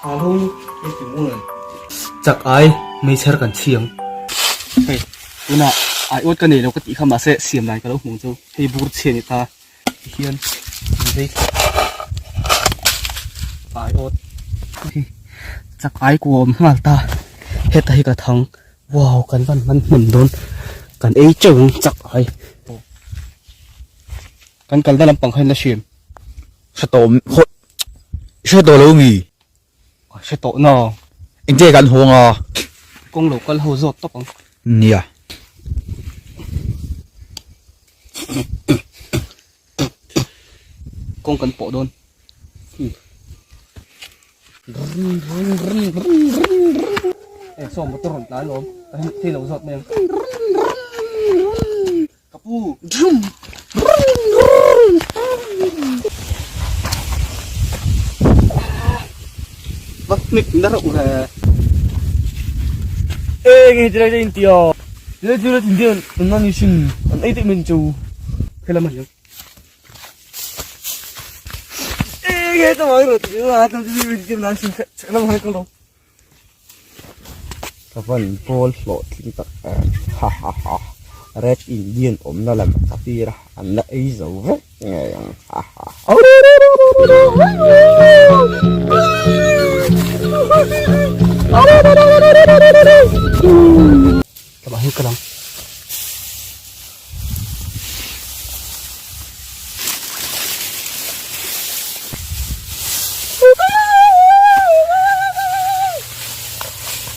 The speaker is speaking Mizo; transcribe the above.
Halo e ti mu le. Chak ai meichher kan chhi ang. Hei tuna ai awt ka nei lo ka tih kha mahse siam dan ka lo hmuh chu hei bur chhia ni ta tihian an vei ai awt hei chak ai ku a awm nghal ta heta hi ka thang wow kan van hman hnem dawn kan ei teuh ang chak ai kan kalna lampang kha in la hriam. Hre tawh hre tawh lo mi? Ka hre tawh na. Engte kan hawng a? Kawng lo kal ho zawt tawp ang. Nia. Kawng kan pawh dawn. Eh saw motor rawn tlan alawm. Ka thei lo zawt mai ang. Ka pu. Va hnik na reuh ve. E nge ti lai in tia. Ti lai tin tian an nan sin an ei te min chu. Helam ani ang. E nge ta mai ro ti la ta ti min ti nan sin lam han ko lo. Ka van bawl hlawhtling tak em ha ha ha Red Indian awmna lam ka tir a an la ei zo vek ngei ang ha ha Ka bah hi ka lang.